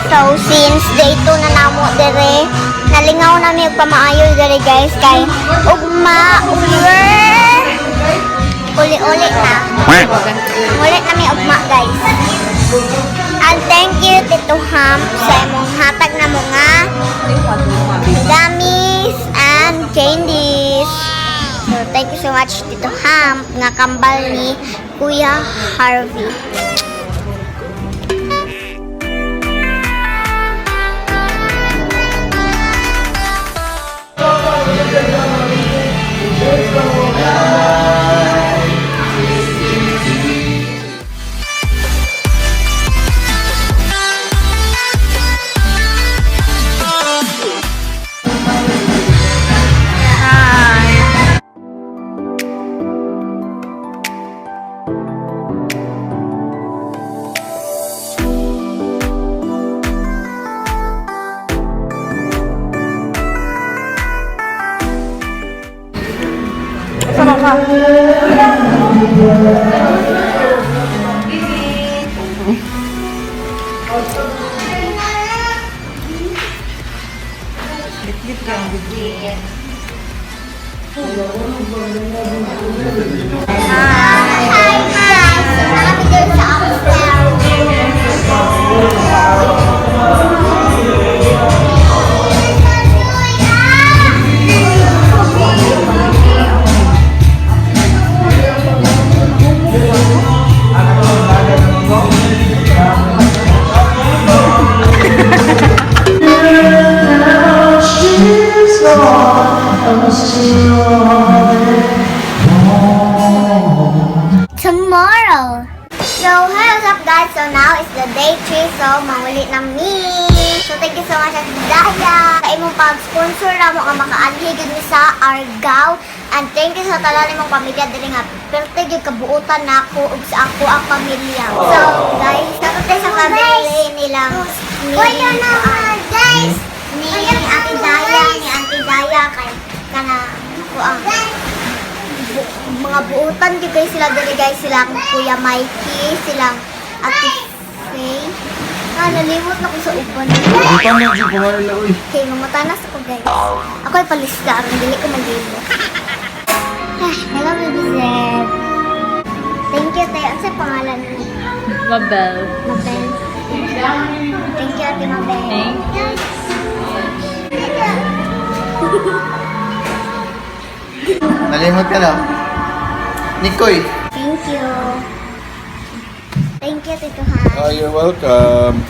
So since day 2 na namo dire, nalingaw na mi og pamaayo dire, guys, kay ugma over uli-uli na. Uli na mi ugma, guys. And thank you, Tito Ham, sa imong hatag na mga gummies and candies. So thank you so much, Tito Ham, nga kambal ni Kuya Harvey. Sama ka. Hi guys! So naa mi diri sa upstairs. She's gone, I'm still Tomorrow. So, hey, what's up, guys? So now is the day 3, so manguli na mi. So thank you so much, Ate Daya, sa imong pag-sponsor na mo nga makaanhi gud mi sa Argao. And thank you sa tanan imong pamilya diri nga perte gyud kabuutan nako ug sa ako ang pamilya. So guys, dapat tayo sa family nilang ni guys ni Ate Daya, ni Ate Daya, kay kana ko ang mga buutan gyud guys sila diri, guys, silang Kuya Mikey, silang Ate Faye. Ah, nalimot na ko sa uban. Buta mo, di ko na, uy. Okay, mamatanas ako, guys. Ako ay palista aron dili ko malimot. Ah, hello, Baby Zeb. Thank you, tayo. Ano sa pangalan ni? Mabel. Mabel. Thank you, Ate Mabel. Thank you. Nalimot ka na. Nikoy. Thank you. Thank you, Tito Han. Oh, you're welcome.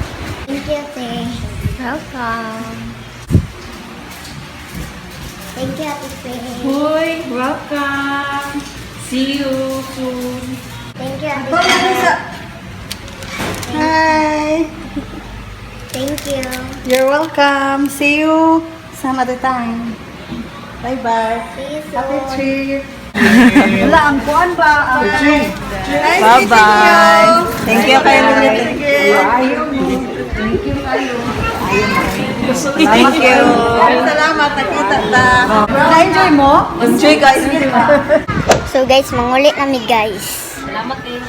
Thank you, Te. Welcome. Thank you, Ate Faye. Hoy, welcome. See you soon. Thank you, Ate Faye. Hi! Thank you. You're welcome. See you some other time. Bye-bye. See you soon. Happy trip. Wala, ang kuan ba? Nice Bye-bye. meeting you. Thank you kayo. Thank you kayo. Thank you. Salamat, nakita ta. Na-enjoy mo? Enjoy, guys. So guys, manguli na mi, guys. Salamat kayo.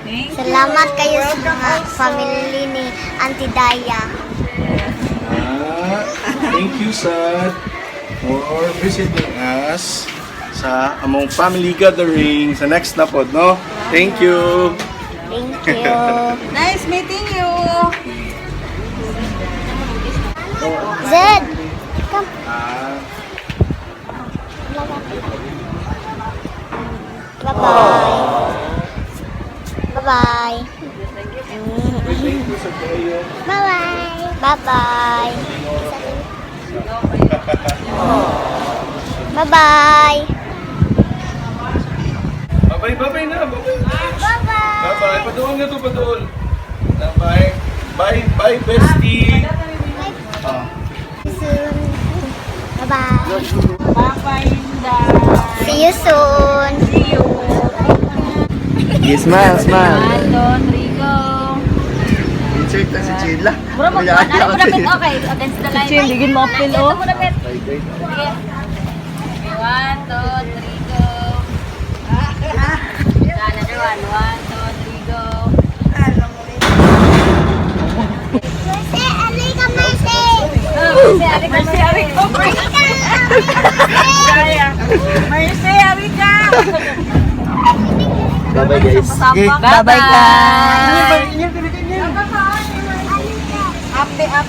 Thank you. Salamat kayo sa mga family ni Auntie Daya. Ah, thank you, Sad, for visiting us sa among family gathering sa next na pod, no? Thank you. Thank you. Nice meeting you. Zed! Come. Ah, Bye-bye. Bye-bye. Thank you sa kayo. Bye-bye. Bye-bye. Bye-bye. Bye-bye, bye-bye na. Bye-bye. Bye-bye. Bye-bye. Paduol na to, paduol. Bye. Bye, bye, bestie. Ah. Soon. Bye-bye. Bye-bye, Linda. See you soon. See you. Yeah, smile, smile. One, two, three, go. Insert na si Chila. Mura mo, ano mo dapat okay, against the line. Chin, ligin mo apil, oh. Mo dapat. Bye, bye. Sige. One, two, three, go. Another one. One, two, three, go. Jose. Mercy, Arika! Bye-bye, guys. Bye-bye, guys! Up, the up.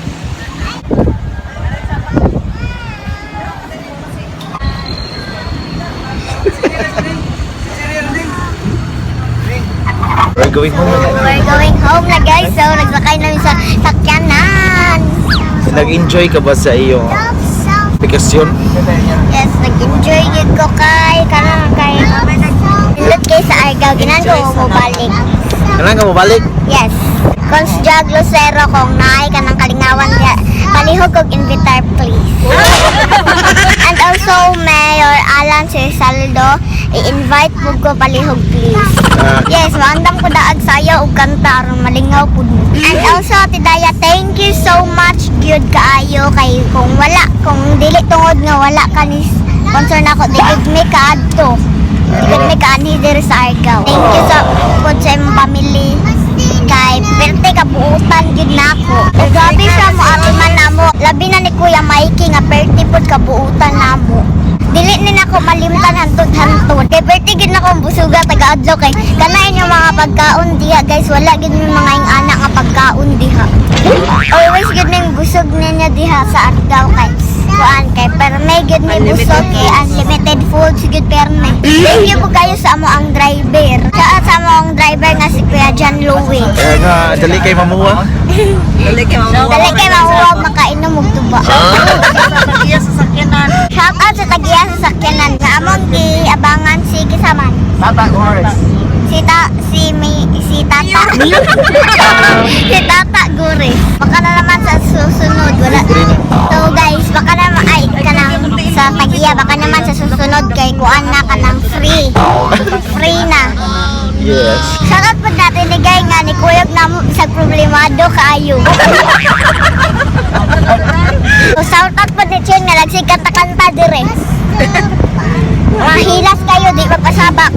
We're going home. We're going home na, guys. So, nagsakay namin sa sakyanan. Nag-enjoy ka ba sa iyong bakasyon? Yes, nag-enjoy gyud ko kay kanang kay Nindot kay sa Argao, ginan ko mobalik. Kailangan ka mabalik? Yes. Cons Jag Lucero kung naay ka ng kalingawan diha, palihog og invitar, please. And also Mayor Alan Saldo, i-invite mo ko palihog, please. Ah. Yes, maandam ko daag sayo og kanta aron malingaw pud mo. And also, Ate Daya, thank you so much gyud kaayo kay kung wala, kung dili tungod nga wala ka ni sponsor nako, di gud mi kaadto. Di gud mi kaanhi diri sa Argao. Thank you sa pud sa imong family kay perte kabuutan gyud nako. Ug grabe siya mo atiman namo. Labi na ni Kuya Mikey nga perte pud kabuutan namo. Dili ni nako malimtan hantod-hantod. Kay perte gyud nako ang busuga taga-adlaw kay kana inyong mga pagkaon diha, guys, wala gyud may mga ing ana nga pagkaon diha. Always gyud ning busog ninyo diha sa Argao kay kuan kay perme gyud may busog kay unlimited food gyud perme. Thank you po kayo sa amo ang driver. Sa amo ang driver nga si Kuya John Louie. Kaya nga, dali kay mamuha. Dali kay mamuha. Dali kay mahuwag makainom og tuba. Tagiya sa sakyanan. Shout out sa tagiya sa sakyanan. Sa among giabangan si Kisaman. Tata Gores. Si ta si mi si Tata. Si Tata Gure. Baka na naman sa susunod wala. So guys, baka naman ay kanang sa tagiya baka naman sa susunod kay kuan na kanang free. Free na. Yes. Shoutout po natin ni Guy nga ni Kuyog na mo bisag problemado kaayo. So, shoutout po ni Chen nga nagsig kanta-kanta dire. Mahilas kayo, di magpasabak.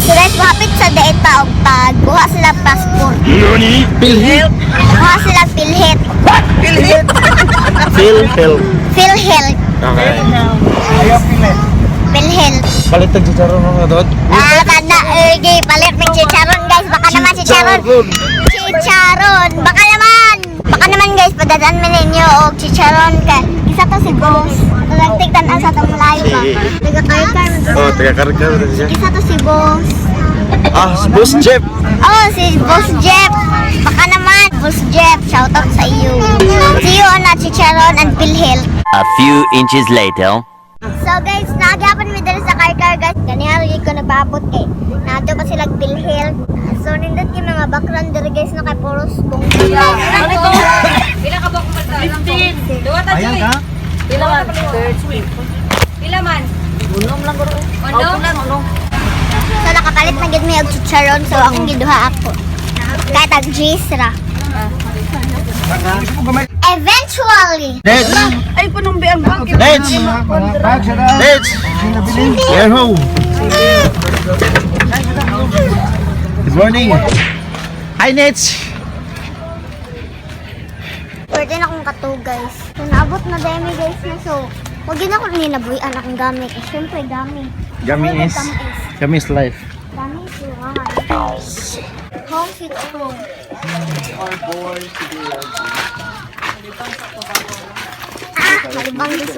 So guys, mahapit sa daeta og pag buha sila passport. Phil Buha sila PhilHealth. Phil Phil. PhilHealth. Okay. PhilHealth. Palit ang chicharon mga dod. Ah, kana, okay, palit ng chicharon, guys. Baka naman chicharon. Chicharon. Baka naman. Baka naman, guys, padadaan man ninyo og chicharon ka. Isa to si Boss. Nagtig tan sa tong live ba. Taga karkar. Oh, taga karkar siya. Isa to si Boss. Ah, si Boss Jeff. Oh, si Boss Jeff. Baka naman, Boss Jeff. Shout out sa iyo. See you on a chicharon and PhilHealth. A few inches later. So guys, nagyapon mi diri sa karkar, guys. Ganiha lagi ko nagpaabot kay naadto pa sila PhilHealth. So nindot kay mga background diri, guys, no, kay puros kung Ano ito? Pila ka ba kung 15. Duwa ta, Joy. Pila man? Pila man? Unom lang guro. Unom? So nakapalit na gid mi og chicharon, so akong giduha ako. Kahit ang G's ra. Eventually. Nets! Ay, punong ang bag. Nets! Nets! We're home. Good morning. Hi, Nets! Pwede na akong kato, guys. So naabot na dami, guys, na so wag yun ako ninabuyan akong gamit. Eh, syempre gamit. Gami is, gami is life. Gamit is life. Home sweet home. Ah, malibang guys.